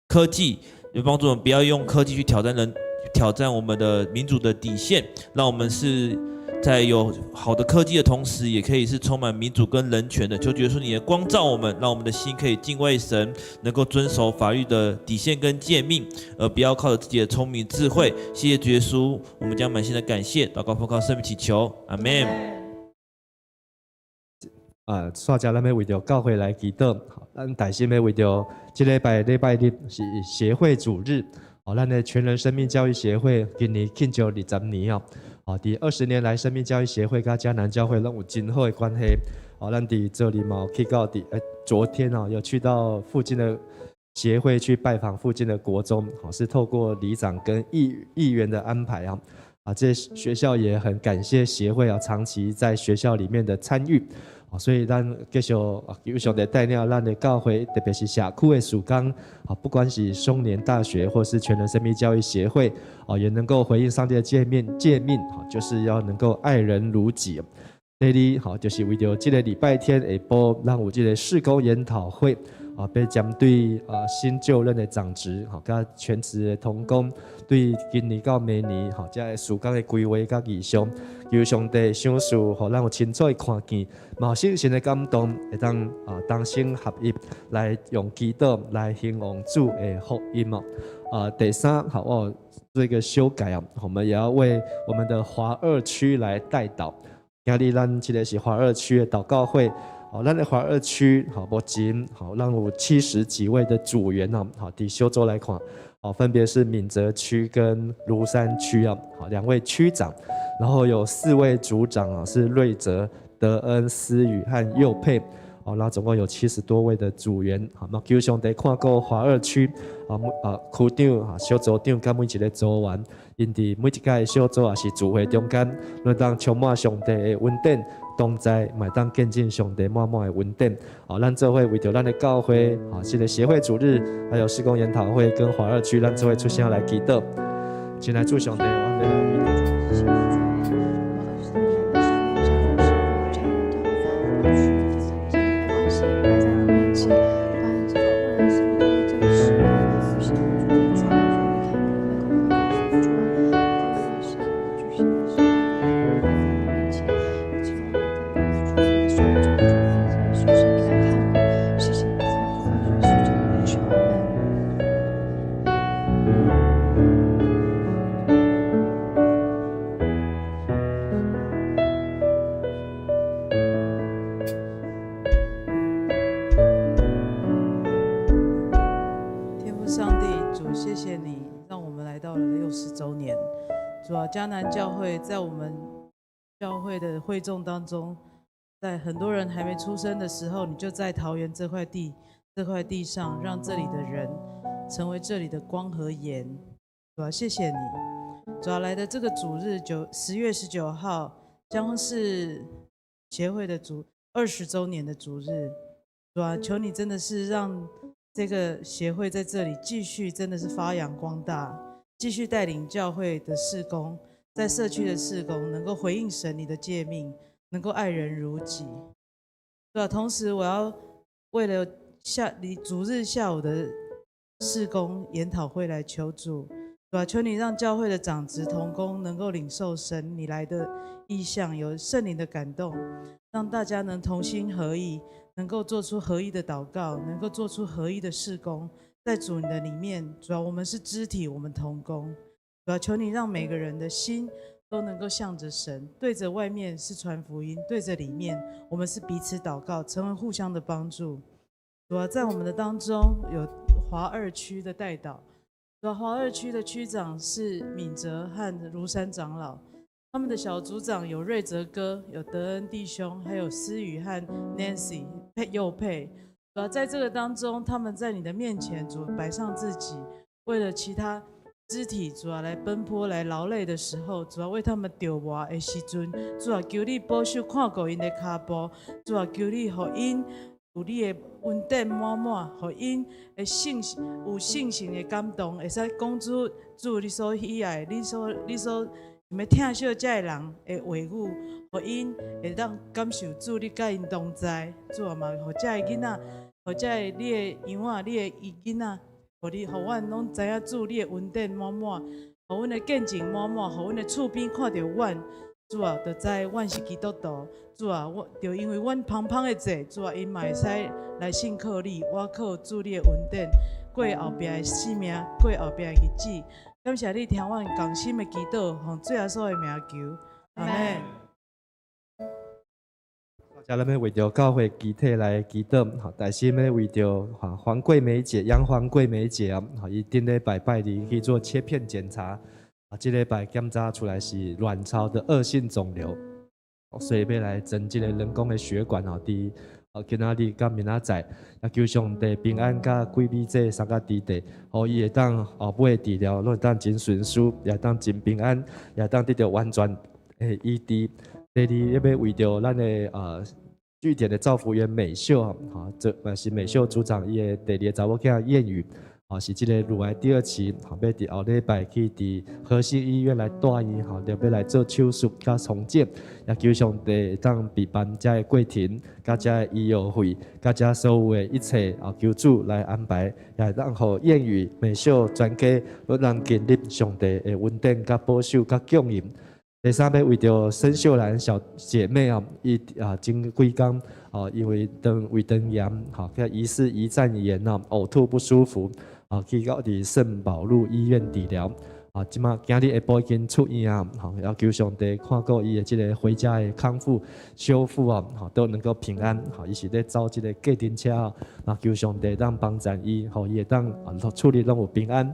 S5: 科技，也幫助我們不要用科技去挑戰人、挑戰我們的民主的底線，讓我們是在有好的科技的同時，也可以是充滿民主跟人權的。求主耶穌你的光照我們，讓我們的心可以敬畏神，能夠遵守法律的底線跟誡命，而不要靠着自己的聰明智慧。謝謝主耶穌，我們將滿心的感謝禱告奉靠聖名祈求，阿門。
S4: 啊，煞只咱欲為著教會來祈禱，咱大心欲為著這禮拜禮拜日是協會主日，哦，咱的全人生命教育協會今年慶祝20年哦。哦，佇20年來，生命教育協會佮迦南教會攏有真好的關係。哦，咱佇這裡嘛去到佇昨天哦，有去到附近的協會去拜訪附近的國中，哦，是透過里長跟議員的安排啊。啊，這學校也很感謝協會啊，長期在學校裡面的參與。所以咱繼續求上帝帶領咱的教會，特別是社區的事工，啊，不管是松年大學或是全人生命教育協會，啊，也能夠回應上帝的誡命，誡命，就是要能夠愛人如己。第二，好，就是為著這個禮拜天下晡，咱有這個事工研討會，啊，欲針對啊新就任的長職，吼，佮全職的同工，對今年到明年，吼，這个事工的規劃佮異象，求上帝賞賜，予咱有清楚的看見，嘛有聖神的感動，會當啊同心合一來用祈禱來興旺主的福音哦。啊，第三，好，我做一個修改啊，我們也要為我們的華二區來代禱。今日咱這個是華二區的禱告會。好，咱的華二區，好，目前好，咱有70幾位的組員哦，好，佇小組來看，好，分別是閩澤區跟廬山區啊，好，兩位區長，然後有四位組長啊，是瑞澤、德恩、思雨和佑佩，好，那總共有70多位的組員，好，那求上帝看顧華二區啊，啊，區長啊，小組長佮每一个組員，𪜶佇每一屆小組抑是聚會中間，攏當充滿上帝的恩典。同在，嘛會當見證上帝滿滿的恩典。好，咱做伙為著咱的教會，啊，這個協會主日，還有事工研討會跟華二區，咱做伙出聲來祈禱，請來主上帝，我們來。
S6: 迦南教會在我們教會的會眾當中，在很多人還沒出生的時候，你就在桃園這塊地這塊地上，讓這裡的人成為這裡的光和鹽。主啊，謝謝你。主啊，來的這個主日10月19號將是協會的主20週年的主日。主啊，求你真的是讓這個協會在這裡繼續真的是發揚光大。繼續帶領教會的事工，在社區的事工，能夠回應神你的誡命，能夠愛人如己。對吧？同時，我要為了下你主日下午的事工研討會來求主，對吧？求你讓教會的長職同工能夠領受神你來的異象，有聖靈的感動，讓大家能同心合意，能夠做出合一的禱告，能夠做出合一的事工。在主你的裡面，主啊，我們是肢體，我們同工。主啊，求你讓每個人的心都能夠向着神，對着外面是傳福音，對着裡面我們是彼此禱告，成為互相的幫助。主啊，在我們的當中有華二區的代禱，主啊，華二區的區長是敏哲和廬山長老，他們的小組長有瑞澤哥、有德恩弟兄，還有思雨和 Nancy 佩佑佩。主啊，在這個當中，他們在你的面前，主擺上自己，為了其他肢體，主啊來奔波來勞累的時候，主啊為他們著磨的時陣，主啊求你保守看顧𪜶的跤步，主啊求你予𪜶有你的恩典滿滿，予𪜶會信有信心的感動，會使講出主你所喜愛、你所想欲疼惜這个人的話語，予𪜶會當感受主你佮𪜶同在，主啊嘛，予這个囡仔，予這个你的羊仔，你的囡仔，予你，予阮攏知影主你的恩典滿滿，予阮的見證滿滿，予阮的厝邊看著阮，主啊，就知阮是基督徒。主啊，我就因為阮芳芳的姐，主啊，𪜶嘛會使來信靠你，倚靠主你的恩典，過後壁的生命，過後壁的日子。感謝你聽阮仝心的祈禱，奉主耶穌的名求，阿們。
S4: 咱欲為著教會肢體來祈禱，吼，大心欲為著黃桂梅姐、楊黃桂梅姐啊，伊頂禮拜拜二去做切片檢查，啊，這禮拜檢查出來是卵巢的惡性腫瘤，所以欲來裝這个人工的血管吼，佇今仔日佮明仔載，啊，求上帝平安佮桂美姐三个弟弟，予伊會當後尾治療，攏會當真順遂，也當真平安，也當得著完全的醫治。第二，欲為著咱的據點的造福員美秀，哈，這是美秀組長伊的第二个查某囝諺語，啊，是這个乳癌第二期，好，欲佇後禮拜去佇和信醫院來住院，吼，著欲來做手術佮重建，也求上帝會當備辦遮的過程，佮遮的醫藥費，佮遮所有的一切，啊，求主來安排，也會當予諺語美秀全家，攏通經歷上帝的恩典佮保守佮供應。第三欲為著申秀蘭小姐妹啊，伊啊前幾工啊，因為腸胃腸炎，吼，佮疑似胰臟炎啊，嘔吐不舒服，啊，去到佇聖保祿醫院治療，啊，這馬今日下晡已經出院啊，吼，要求上帝看顧伊的這个回家的康復修復啊，吼，都能夠平安，吼，伊是咧走這个計程車啊，求上帝當幫助伊，予伊會當啊處理攏有平安。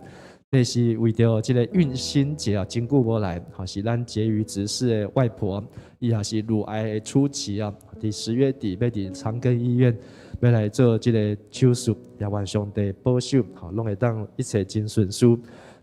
S4: 這是為著這个運心姐啊，真久無來，吼，是咱婕妤執事的外婆，伊也是乳癌的初期啊，佇10月底欲佇長庚醫院欲來做這个手術，也願上帝保守，吼，攏會當一切真順遂。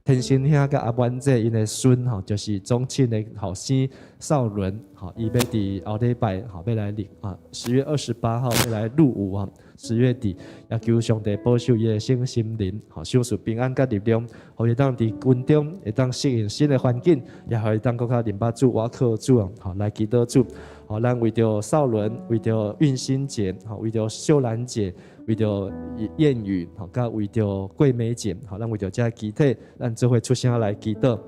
S4: 天心兄佮阿婉姐𪜶的孫吼，就是宗慶的後生少倫，吼，伊欲佇後禮拜吼欲來入啊，10月28號欲來入伍啊，10月底也求上帝保守伊的身心靈，吼，賞賜平安佮力量，予伊當佇軍中會當適應新的環境，也予伊當閣較認捌主、倚靠主啊，吼，來祈禱主，吼，咱為著少倫，為著運心姐，吼，為著秀蘭姐，為著諺語，吼，佮為著桂美姐，吼，咱為著遮肢體，咱做伙出聲來祈禱。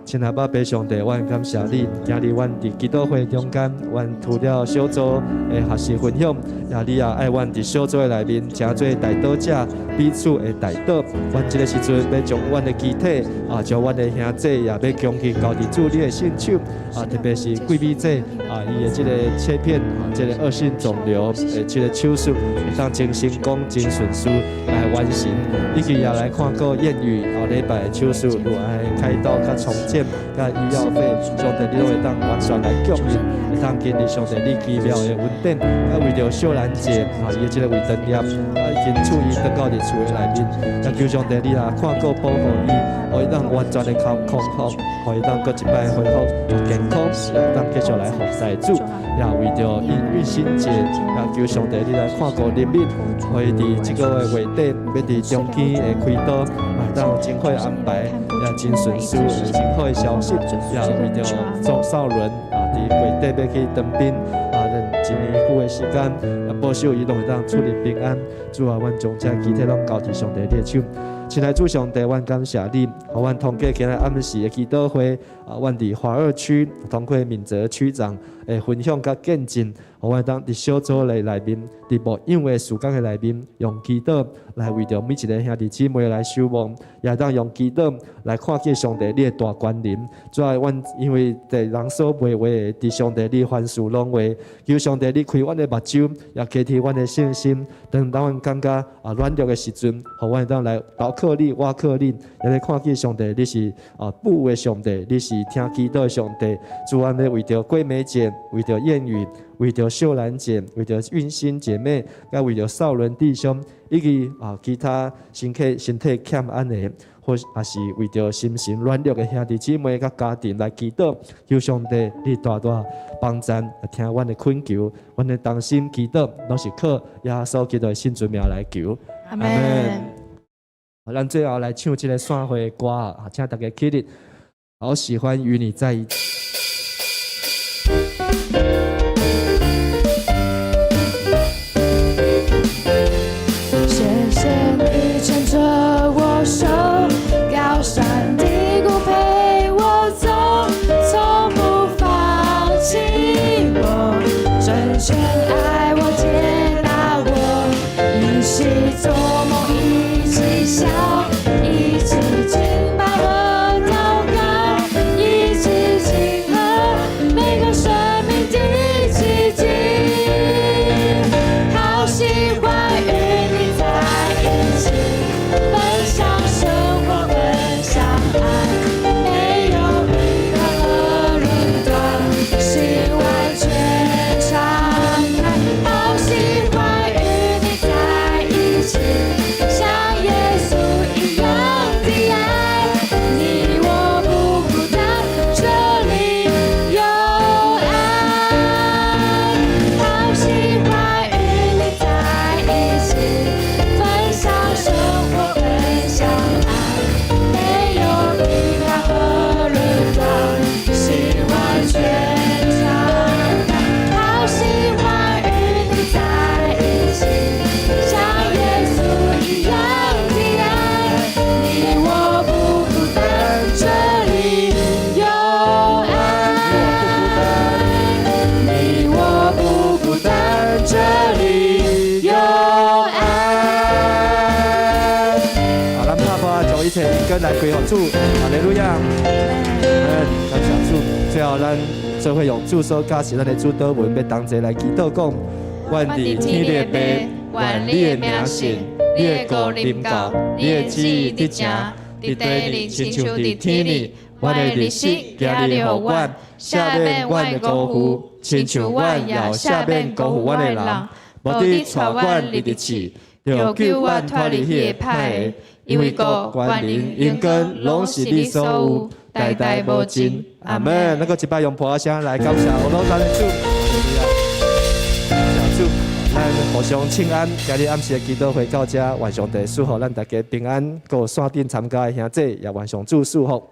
S4: 親愛的爸上帝，阮感謝你，今日阮佇祈禱會中間，阮除了小組的學習分享，也你也愛阮佇小組的內面，成做代禱者，彼此的代禱。阮這个時陣欲將阮的肢體，啊，將阮的兄弟也欲將去交佇主你的聖手，啊，特別是桂美姐，啊，伊的這个切片，啊，這个惡性腫瘤的這个手術，會當真成功、真順遂來完成。以及也來看顧諺語後禮拜的手術，乳癌開刀佮重建，佮醫藥費，上帝你攏會當完全來供應，會當經歷上帝你奇妙的恩典。啊，為著秀蘭姐，啊，伊的這个胃腸炎，啊，已經出院轉到佇厝的內面，也求上帝你來看顧保護伊，予伊當完全的康康復，予伊當閣一擺恢復健康，也當繼續來服侍主。也為著運心姐，也求上帝你來看顧憐憫，予伊佇這个月月底欲佇中間的開刀，嘛會當有真好的安排，也真順遂，真好的消息。也為著周少倫啊，佇月底欲去當兵啊，咱一年久的時間，啊，保守伊攏會當出入平安。主啊，阮將這肢體攏交佇上帝你的手。親愛主上帝，阮感謝你，予阮通過今日暗時的祈禱會，啊，阮佇華二區通過敏澤區長的分享佮見證，予阮當佇小組的內面，佇牧養的事工的內面，用祈禱來為著每一个兄弟姊妹來守望，也當用祈禱來看見上帝你的大權能。主啊，阮因為地人所袂會的，佇上帝你凡事攏會，求上帝你開阮的目睭，也加添阮的信心。當當阮感覺啊軟弱的時陣，予阮會當來投靠你、倚靠你，也來看見上帝你是啊富有的上帝，你是聽祈禱的上帝。主啊，欲為著桂美姐，為著諺語，為著秀蘭姐，為著運心姐妹，佮為著少倫弟兄，以及啊其他身體欠安的，或也是為著心神軟弱的兄弟姊妹佮家庭來祈禱，求上帝你大大幫贊，聽阮的懇求，阮的同心祈禱，攏是靠耶穌基督的聖尊名來求。
S1: 阿們。
S4: 咱最後來唱這个散會歌啊，請大家起立。好喜歡與你在一起。
S3: 謝謝你牽著我手，高山低谷陪我走，從不放做夢，一起笑，一起敬拜和禱告，一起慶賀每個生命的奇蹟。好喜歡與你在一起，分享生活，分享愛，沒有評判和論斷，心完全敞開。好喜歡與你在一起，像耶穌一樣的愛，你我不孤單，這裡有愛。好喜歡與你在一起，分享生活，分享愛，沒有評判和論斷，心完全敞開。好喜歡與你在一起，像耶穌一樣的愛，你我不孤單，這裡有愛。你我不孤單，這裡有愛。
S4: 好，咱拍鼓將一切榮光來歸予主，哈利路亞。感謝主。最後，咱做伙用主所教示咱的主禱文，欲同齊來祈禱講：願佇天的父，願你的名聖，你的國臨到，你的旨意得成，佇地裡親像佇天裡。阮的日食今日予阮，赦免阮的辜負，親像阮也赦免辜負阮的人。無得帶阮入去試，著救阮脫離彼个歹的。因為國、權能、榮光，攏是你所有，代代無盡。阿門。咱閣一擺用噗仔聲來感謝我攏咱的主，感謝主，咱互相請安。今日暗時的祈禱會到這，願上帝賜福咱大家平安。閣有線頂參加的兄弟，也願上主賜福。